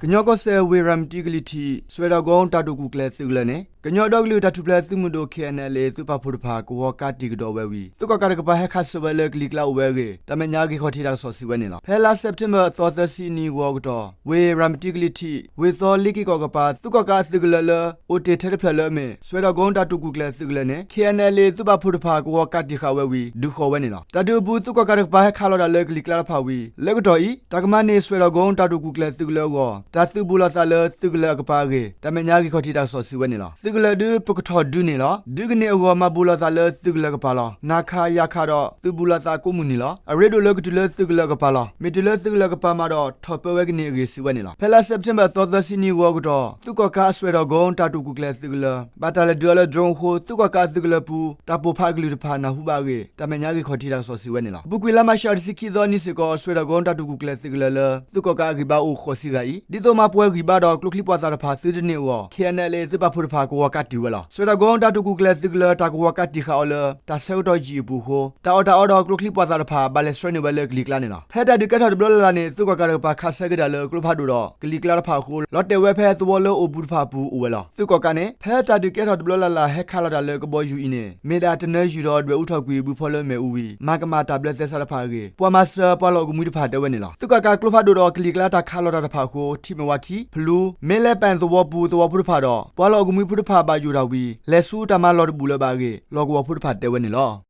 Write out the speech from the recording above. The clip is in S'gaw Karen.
ကညီကီၢ်စဲၣ် ဝ့ၢ်ရၤမတံကလံၤထံး စွဲဒီးကိတၢ်တိာ်ကူၣ်ကျဲၤသုးကလၢၤန့ၣ် ကညီဒီကလုာ်တၢ်ထူၣ်ဖျဲးသုးမုၢ်ဒိၣ် KNLA သုးပာ်ဖှိၣ်တဖၣ် ကဝီၤကးတံာ်ကဒီးဝဲဝံၤ သုးကီၣ်ကးတကပၤဟဲခးဆၢဝဲလၢကလံၤကျါအိၣ်ဝဲအဂ့ၢ် တၢ်မဲာ်ညါဂ့ၢ်ခီၣ်ထံးတၢ်ကစီၣ်စံးဝဲန့ၣ်လီၤ. ဖဲလါစဲးပထ့ဘၢၣ်အသီသၢဆံနံၤဂီၤကတီၢ် ဝ့ၢ်ရၤမတံကလံၤထံး ဝ့ၢ်သီလ့က့ၢ်ကီၢ်ကပၤ သုးကီၣ်ကးအသုးကလၢၤလၢ အိၣ်တ့ၢ်ထဲတဖျၢၣ်လၢအမ့ၢ် စွဲဒီးကိတၢ်တိာ်ကူၣ်ကျဲၤသုးကလၢၤန့ၣ် KNLA သုးပာ်ဖှိၣ်တဖၣ် ကဝီၤကးတံာ်ဃာ်ဝဲဝံၤ ဒုးဃီၤဝဲန့ၣ်လီၤ. တၢ်ဒုးအပူၤ သုးကီၣ်ကးတကပၤဟဲခးလီၤတၢ်လၢကလံၤကျါတဖၣ်ဝံၤ လၢကတီၢ်အံၤ တၢ်ကမၤန့ၢ် စွဲဒီးကိတၢ်တိာ်ကူၣ်ကျဲၤသုးကလၢၤအဂီၢ် တၢ်သုးဘူးလိာ်သးလၢသုးကလၢၤအကပၤအဂ့ၢ် တၢ်မဲာ်ညါဂ့ၢ်ခီၣ်ထံးတၢ်ကစီၣ်စံးဝဲန့ၣ်လီၤ. သုးကလၢၤဒုးပကထီၣ်ဒုးန့ၣ်လီၤ. ဒုးကန့ၢ်အဂီၢ် မၤဘူးလိာ်သးလၢသုးကလၢၤကပၤလီၤ. နၤခးယၤခးဒီး သုးဘူးလိာ်သးကိးမုၢ်နံၤလီၤ. အရ့ဒိၣ်လၢကတုၤလၢသုးကလၢၤကပၤလီၤ. မ့ၢ်တုၤလၢသုးကလၢၤကပၤမးဒီး ထီၣ်ပၢဝဲကန့ၢ်အဂ့ၢ် စံးဝဲန့ၣ်လီၤ. ဖဲလါစဲးပထ့ဘၢၣ်အသီသၢဆံနံၤဂီၤကတီၢ် သုးကီၣ်ကးအစွဲဒီးကိတၢ်တိာ်ကူၣ်ကျဲၤသုးကလၢၤ ဘၣ်တၢ်လဲၤဒုးအီၤလၢ drone အဃိ သုးကီၣ်ကးအသုးကလၢၤပူၤ တၢ်ပိၢ်ဖးအကလုၢ်တဖၣ်နၢ်ဟူဘၣ်အဂ့ၢ် တၢ်မဲာ်ညါဂ့ၢ်ခီၣ်ထံးတၢ်ကစီၣ်စံးဝဲန့ၣ်လီၤ. အပူၤကွံာ်လါမးရှးတဆံခံသီနံၤစ့ၢ်ကီး စွဲဒီးကိတၢ်တိာ်ကူၣ်ကျဲၤသုးကလၢၤလၢ သုးကီၣ်ကးအဂံၢ်ဘါအိၣ်ဃိးဆံဂၤအံၤ ဒ်သိးမၤပှဲၤဂံၢ်ဘါဒီးကျိချံပှာ်သၣ်တဖၣ်သုတန့ၢ်အဂီၢ် KNLA သုးပာ်ဖှိၣ်တဖၣ် ကဝီၤကးတံာ်ဝဲလီၤ. စွဲဒီးကိတၢ်တိာ်ကူၣ်ကျဲၤသုးကလၢၤ တၢ်ကဝီၤကးတံာ်ဃာ်အီၤလၢ တၢ်ဆၢကတီၢ်ယံာ်အပူၤအဃိ တၢ်အီၣ်တၢ်အီဒီးကျိချံပှာ်သၣ်တဖၣ် ဘၣ်လဲၤဆှၢန့ၢ်ဝဲလၢကလံၤကျါန့ၣ်လီၤ. ဖဲတၢ်ဒုးကဲထီၣ်တဘျီလၢ်လၢ်န့ၣ် သုးကီၣ်ကးတကပၤခးဆၢက့ၤတၢ်လၢကျိဖးဒိၣ်ဒီးကလံၤကျါတဖၣ်အဃိ လီၤတဲာ်ဝဲဖဲသဝီလၢအိၣ်ဘူးတဖၣ်အပူၤအိၣ်ဝဲလီၤ. သုးကီၣ်ကးန့ၣ် ဖဲတၢ်ဒုးကဲထီၣ်တဘျီလၢ်လၢ်ဟဲခးလီၤတၢ်လၢကဘီယူၤအံၤန့ၣ် မ့ၢ်ဒၣ်တနၢယုၢ်ဒီးဒွဲၣ်အူထီၣ်ကွံာ်ဘုဖီလၢမဲာ်အူဝံၤ မၤကမၣ်တၢ်ဘျၢသဲစးတဖၣ်အဂ့ၢ် ပှၤမၤစၢၤပှၤလီၢ်အိၣ်ကမှံတဖၣ်တဲဝဲန့ၣ်လီၤ. သုးကီၣ်ကးကျိဖးဒိၣ်ဒီးကလံၤကျါတၢ်ခးလီၤတၢ်တဖၣ်အဃိ ထံမဲၣ်ဝါခံ ဖလူ မ့ၢ်လဲၤပၣ်သဝီပူၤသဝီဖိတဖၣ်ဒီး ပှၤလီၢ်အိၣ်ကမှံဖိတဖၣ်ဘၣ်ယိၣ်တၢ်ဝံၤ လဲၤဆူတၢ်မၤလီၢ်တဘူၣ်လၢၤဘၣ်အဂ့ၢ် လီၢ်ကဝီၤဖိတဖၣ်တဲဝဲန့ၣ်လီၤ.